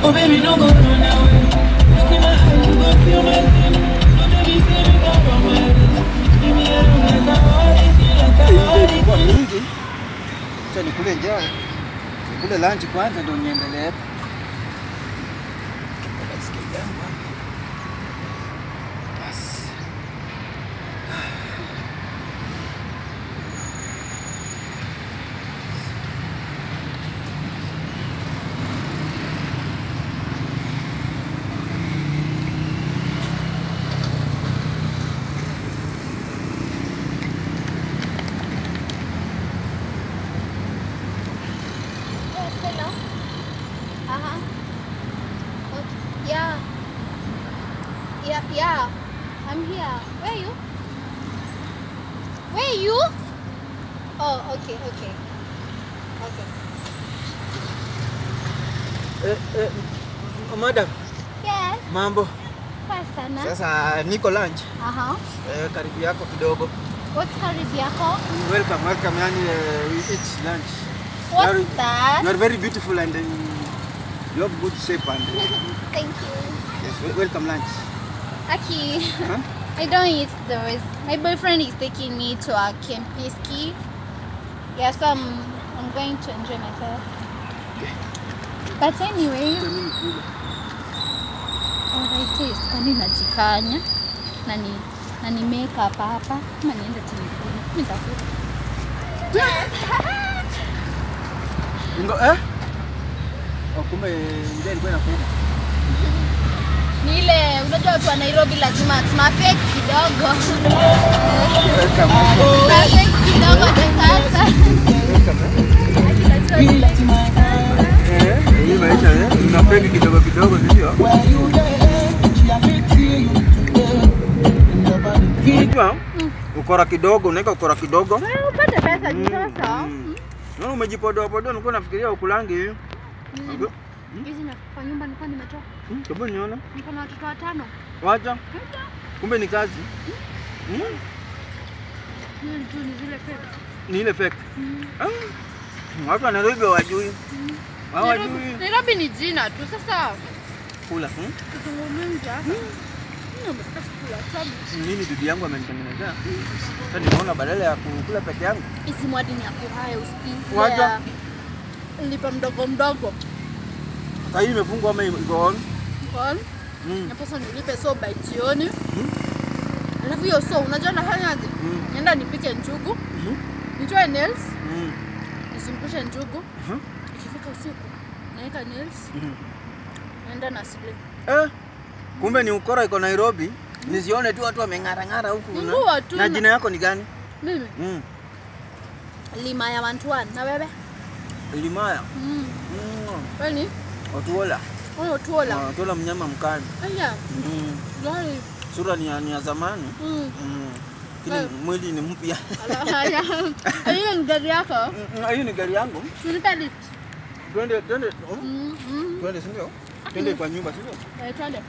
Oh baby, no go run away. Look in my eyes, you go feel my pain. Oh baby, say me down on my knees. Give me a room like a holiday, like a holiday. Acha nikule njaa. Nikule lunch kwanza ndio niendelee hapa. Baiskeli yangu hapa. Bas. Hello. Uh-huh. Okay. Yeah. Yeah. I'm here. Where are you? Where are you? Oh, okay. Okay. Madam. Yes. Mambo. Poa sana. Sasa niko lunch. Uh-huh. Karibu yako kidogo. What's karibu yako? Welcome. Yani we eat lunch. What's that? You are very beautiful and you have good shape and Thank you. Yes, welcome lunch. Aki, huh? I don't eat those. My boyfriend is taking me to a Kempinski. Yeah, so I'm going to enjoy myself. Okay. But anyway, alright, kwani najifanya na ni make up hapa ama niende tu nikule. Mimi nitakula. Yes. Ngo eh? Oh, kumbe ndio ilikuwa inakuja. Ni ile unajua watu wa Nairobi lazima tuna fake kidogo. Welcome. Tuna fake kidogo sasa. Hii maisha tuna fake kidogo kidogo sio? Unajua ukora kidogo, unaweka ukora kidogo. Wewe upate pesa sasa. Naona umejipodoa podoa, nilikuwa nafikiria ukulangi hiyo. Hizi na kwa nyumba nilikuwa nimetoka. Hebu niona. Niko na watoto watano. Wacha. Kumbe ni kazi. Ni tu ni zile fake. Ni ile fake. Watu wa Nairobi hawajui. Hawajui. Nairobi ni jina tu sasa. Kula. Tuzungumza. Nini bibi yangu amenitengenezea? Sasa nimeona badala ya kukula peke yangu. Hizi mwadi ni ya kuhaya usikie. Wacha. Lipa mdogo mdogo. Sasa hii imefungwa ama iko on? Iko on. Napaswa nilipe so by jioni. Alafu hiyo so unajua nafanyaje? Nienda nipike njugu. Nitoe nails. Nizungushe njugu. Ikifika usiku naweka nails. Naenda na sleep. Kumbe ni ukora iko Nairobi. Nisione tu watu wameng'ara ng'ara huku. Na jina yako ni gani? Mimi? Limaya 121. Na wewe? Limaya. Wewe ni? Otuola. Wewe Otuola. Otuola mnyama mkali. Aya. Gari. Sura ni ya zamani. Lakini mwili ni mpya. Haya. Hiyo ni gari yako? Hiyo ni gari yangu. Unipe lift. Twende. Twende si ndio? Twende kwa nyumba si ndio? Eh, twende.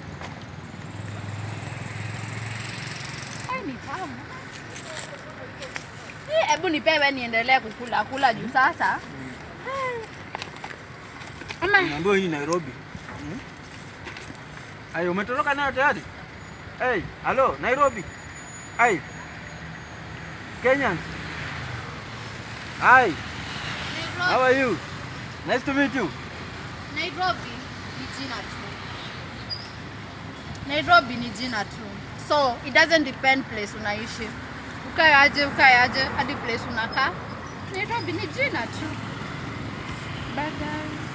Ni tamu. Hebu nipewe niendelee kukula kula juu sasa. Ama niambiwe hii Nairobi. Ayo umetoroka nayo tayari? Hey, hello Nairobi. Hey. Kenyans. Hi. Nairobi. How are you? Nice to meet you. Nairobi ni jina tu. Nairobi ni jina tu. So it doesn't depend place unaishi. Ukae aje hadi place unakaa. Nairobi ni jina tu. Bye guys.